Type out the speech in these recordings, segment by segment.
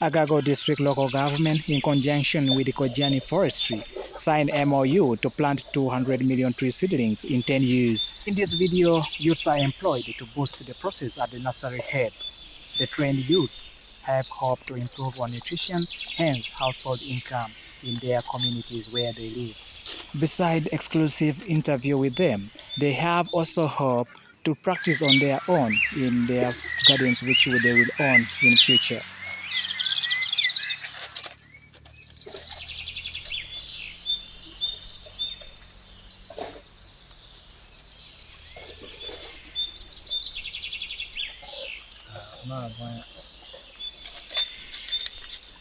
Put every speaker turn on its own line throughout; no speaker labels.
Agago District Local Government, in conjunction with Kojani Forestry, signed MOU to plant 200 million tree seedlings in 10 years. In this video, youths are employed to boost the process at the nursery head. The trained youths have hope to improve on nutrition, hence household income in their communities where they live. Beside exclusive interview with them, they have also hope to practice on their own in their gardens which they will own in future.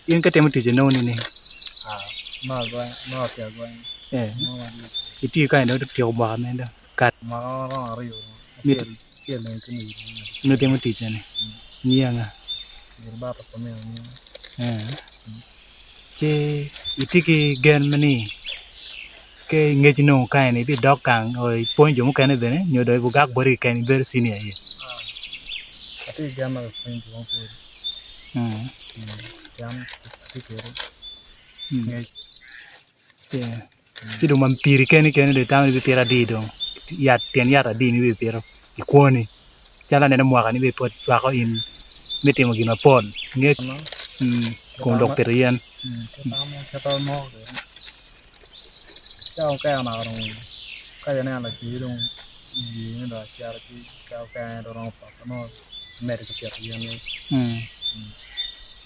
In ka itimo tic inongo nining? Itiyo kany dong otyeko mwaka mene dong? Nongo itimo tic eni niye anga? Ci itye ki gen ni ka ingec nongo kany ni ibidok gang ipwony jo mukene bene nyo dong ibigak boti keken ibedo cinia aye? Ci dong ma piri keni keni dong itamo ni ibipito adi dong yat tyen yat adi ma ibipito i kwoni calo aneno mwaka ni bene pud cwako in me timo gin mapol nge kom lok pito yen.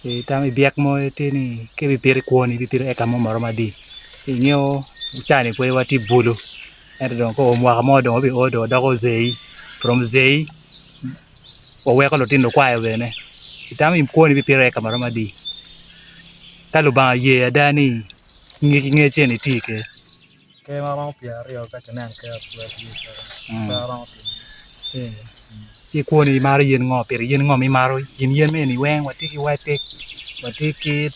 Itamo ibyek mo tye ni ka ibipito i kwoni ibipito eka mo maromo adi ingeyo cani pwod watye i bulu ento dong ka oo mwaka mo dong wabio dong wadoko zei from zei waweko lutino likwayo bene itamo i kwoni ibipito eka maromo adi ka Lubanga oye ada ni ngec ngec eni itye kwede. Ci kwoni imaro yen ngo pire yen ngo ma imaro i kin yen eni weng watye ki white teak watye ki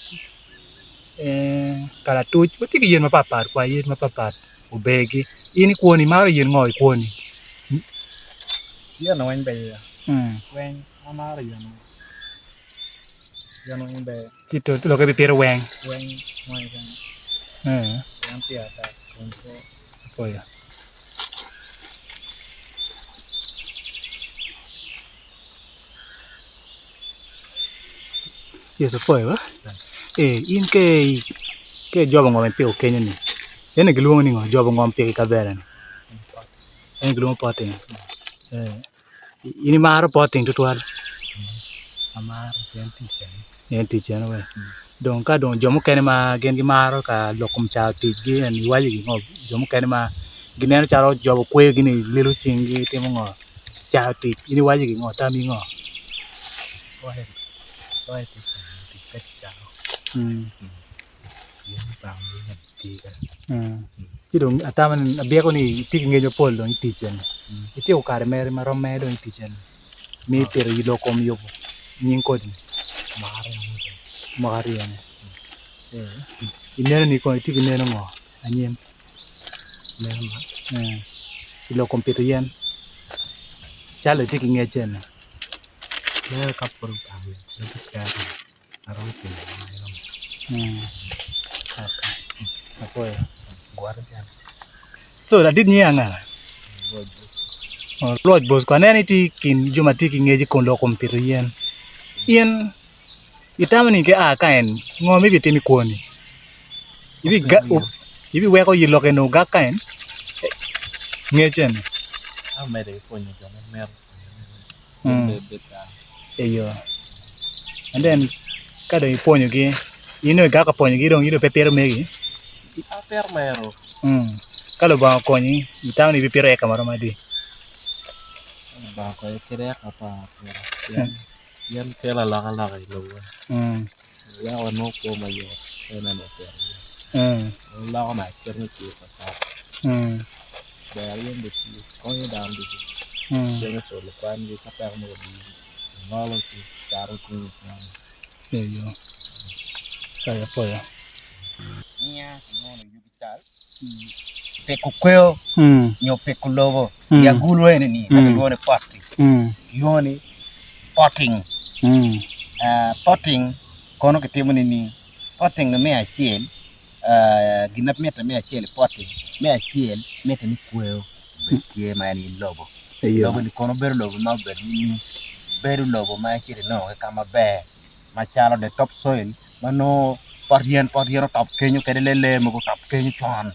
kalatuc watye ki yen mapatpat kwa yen mapatpat obergi in i kwoni imaro yen ngo i kwoni? Ci lokke bipito weng. Yecu opwoyo ba in ka ijobo ngom ipiko kenyo ni ene gilwongo ni ngo jobo ngom piko i kavera ni ene gilwongo potting In imaro potting tutwal?
Amaro pien tic ene.
En tic ene we. Dong ka dong jo mukene ma gin gimaro ka lok kom cayo ticgi en iwaco gi ngo jo mukene ma gineno calo jo okweyogi ni lilo cinggi timo ngo cayo tic in iwaco gi ngo tammi ngo?
Loyo tic ene tic pe kicako.
Ci dong atamo ni abyeko ni itye ki ngec mapol dong i tic eni ityeko kare mere marom mere dong i tic eni me pito i lok kom yubo nying kodi mwaka aryo ni ineno ni kono itye ki neno ngo anyim i lok kom pito yen calo itye ki ngec eni. Co ladit nyinge anga? Lwoc Bosco aneno ni itye i kin jo ma tye ki ngec i kom lok kom pito yen in itamo ni ka ia ka eni ngo ma ibitimo i kwoni ibiweko lok eni ogak ka eni ngec eni? Eyo and then ka dong ipwonyogi in dong igak ka pwonyogi dong in dong pe ipito megi ka Lubanga okonyi itamo ni ibipito eka marom adi?
Piko kweyo nyo piko lobo i agulu eni ma kilwongo ni pot-ti kilwongo ni potting potting. Kono kitimo nining? Potting me acel, gin ma mitte me acel i potting, me acel mitte ni kweyo obed tye ma en aye lobo. Lobo-ni kono bedo lobo ma obedo nining? Bedo lobo ma icito inongo ki ka maber macalo the top soil ma nongo pot yen pot yen otop kenyo kadi lee lee mogo otop kenyo con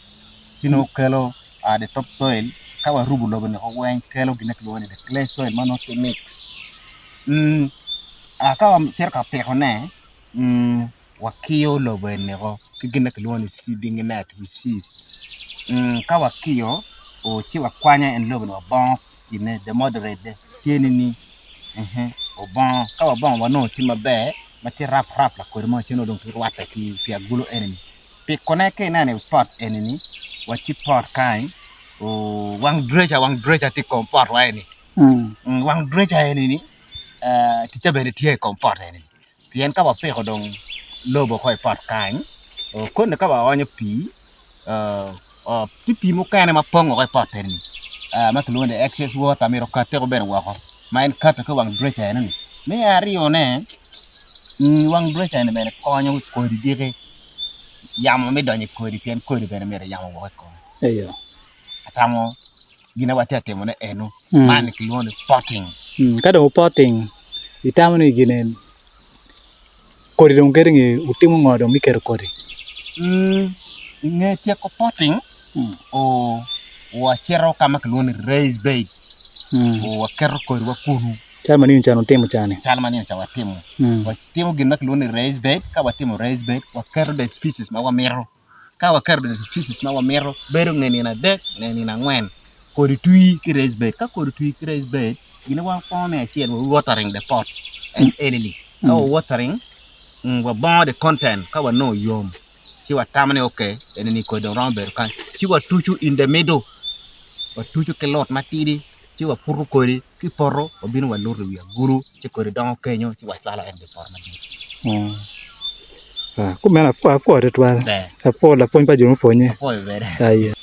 ci nongo kelo the top soil ka warubo lobo-ni weng kelo gin ma kilwongo ni the clay soil ma nongo tye mix. Ka wacito ka pikone wakiyo lobo eni-o ki gin ma kilwongo ni seeding net we seed ka wakiyo ci wakwanyo en lobo-ni wabongo kine the moderate tye nining obongo ka wabongo wanongo tye maber ma tye rap rap lakodi mo ci nongo dong rwatte ki agulu eni-ni pikone ka ineno i pot eni-ni wa ci pot kany wang dirica wang dirica tye i kom potwa eni wang dirica eni-ni ticce bene tye i kom pot eni pien ka wapiko dong lobo oko i pot kany koni ka waonyo pii tye pii mukene ma pong woko i pot eni ma kilwongo ni excess water myero okati bene woko ma en kato ki i wang dirica enoni. Me aryone wang dirica eni bene konyo kodi diki yamo me donyo i kodi pien kodi bene myero yamo owok i kome atamo gin ma watye ka timone eno man kilwongo ni potting.
Ka dong wu potting itamo ni gine kodi dong kadi nge wutimo ngo dong me keto kodi?
I nge tyeko potting wacito ka ma kilwongo ni raise bed waketo kodiwa kunu.
Cal ma nino ca wutimo ca-ni.
Cal ma nino ca watimo. Watimo gin ma kilwongo ni raise bed ka watimo raise bed waketo the species ma wamito. Ka waketo the species ma wamito bedo nge nino adek nge nino angwen kodi twi ki raise bed ka kodi otwi ki raise bed gin ma wakwongo me acel wa watering the pot en enini ka wa watering wabongo the content ka wanongo yom ci watamo ni ok enini kodi dong romo bedo kany ci watuco in the middle watuco ki lot matidi ci waputo kodi ki poto wabino waluto i wi agulu ci kodi dongo kenyo ci wacwalo en i poto madit.
Kumeno apwoyo tutwal,
Ber.
Apwoyo lapwony pa jo mupwonye.
Apwoyo bene.
Aye.